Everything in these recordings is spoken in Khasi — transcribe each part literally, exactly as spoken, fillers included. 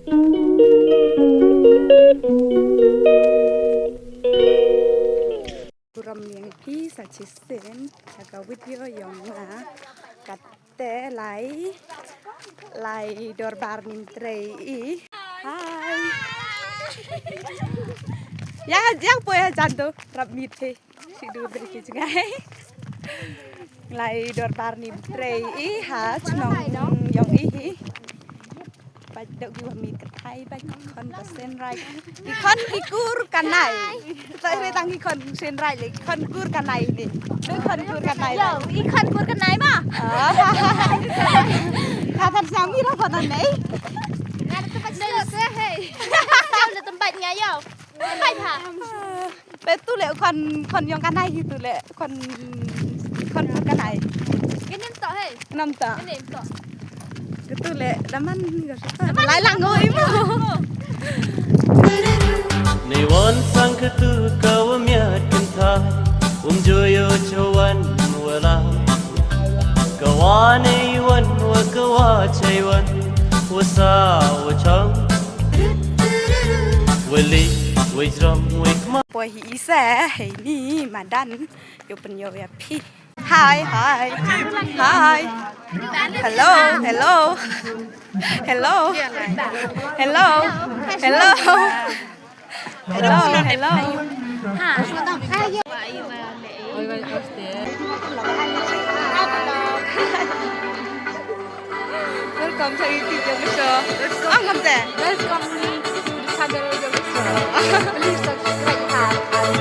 Burom ïa phi sa shisien ha ka video jong nga. Kate lai, lai dorbar Niamtrei i. Hi. Ïa, ïa poi ha jan to, rap miet hi. Shu dur bad ki jngai. Lai dorbar Niamtrei i ha chnong jong i hi. Peit, dei ki wa mih kyrthai, peit ki khon ka Seiñ Raij. Ki khon ki kur ka Nai. Peit, peit tang ki khon Seiñ Raij lei, ki khon kur ka Nai ne. Dei khon kur ka Nai. Yo, i khon kur ka Nai ma. Ah. Ka than sñiaw mi ra khon ne. Nga da tymbat sñiaw se hei. Sñiaw da tymbat nga yo. Tymbat ha. Peit tu leh khon, khon jong ka Nai hi tu leh khon, khon kur ka Nai. Ka nim to hei. Nam to. Ka nim to. Ka tu leh daman ka su. Daman lai lang oi mo. Nei wan sang ka tu ka wa miat kynthai. Um joyo chawan wala. Ka wa nei wan wa ka wa chai wan. Wa sa wa chang. Wali, wajram, wikma. Poi hi i se, hei ni, madan, yo pen yo ya phi. Hi, hi. Hi. Hello, hello. Hello. Hello. Hello. Hello, hello. Hi. Welcome to YouTube Jong Show. Welcome. Welcome to the channel Jong Show. Please subscribe her and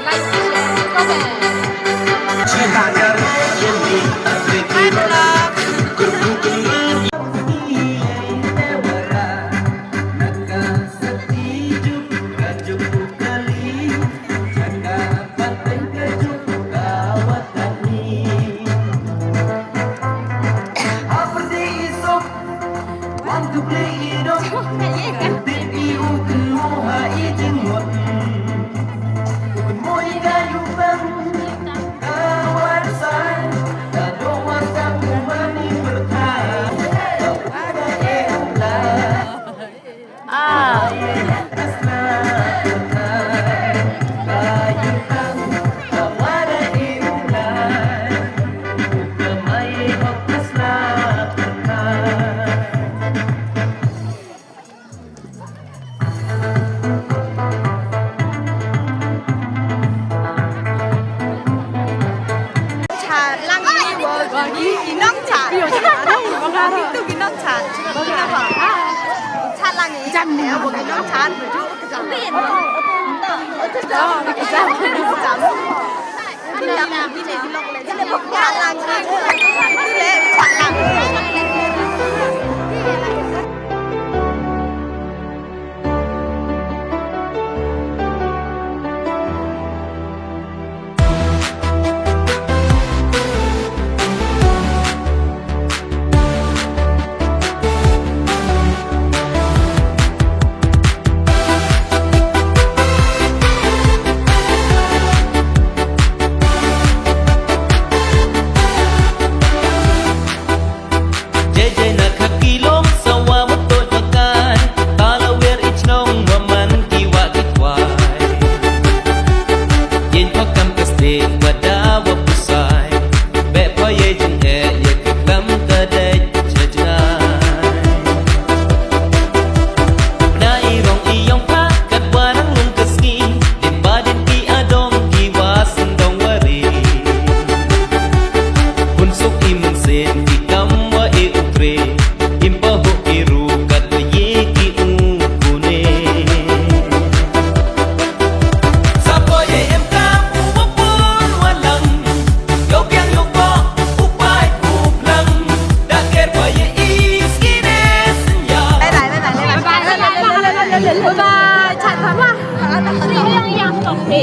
like, share, comment. Hi, vlog. Cha lang i wo gi i nong cha. Itu gi nong cha. Cha lang i. Jam ni wo gi nong cha. Ju ka jam. Cha lang i. Cha lang i. Cha lang i. Jai jai na khaki long sawa mut to jakai. Tala wer ich nong wa man ki wa ki kwai. Yin pa kam ka stik wa da wa pusai. Be pa ye jing e ye ki klam ka dai jajnai. Na i rong i yong pa kat wa nang lung ka sngi. Dim ba din ki adong ki wa sendong wari. Hun suk i mynsiem ki kam wa i u tre. Im ba hok i ru kat wa ye ki u kune. Sa poi ye em kam u wa pun wa lang. Yo biang yo ko u pai u blang. Da ker poi ye i skine snya. Bye bye, bye bye, bye bye. Bye bye, chat pha pha. Yang yang tong pe.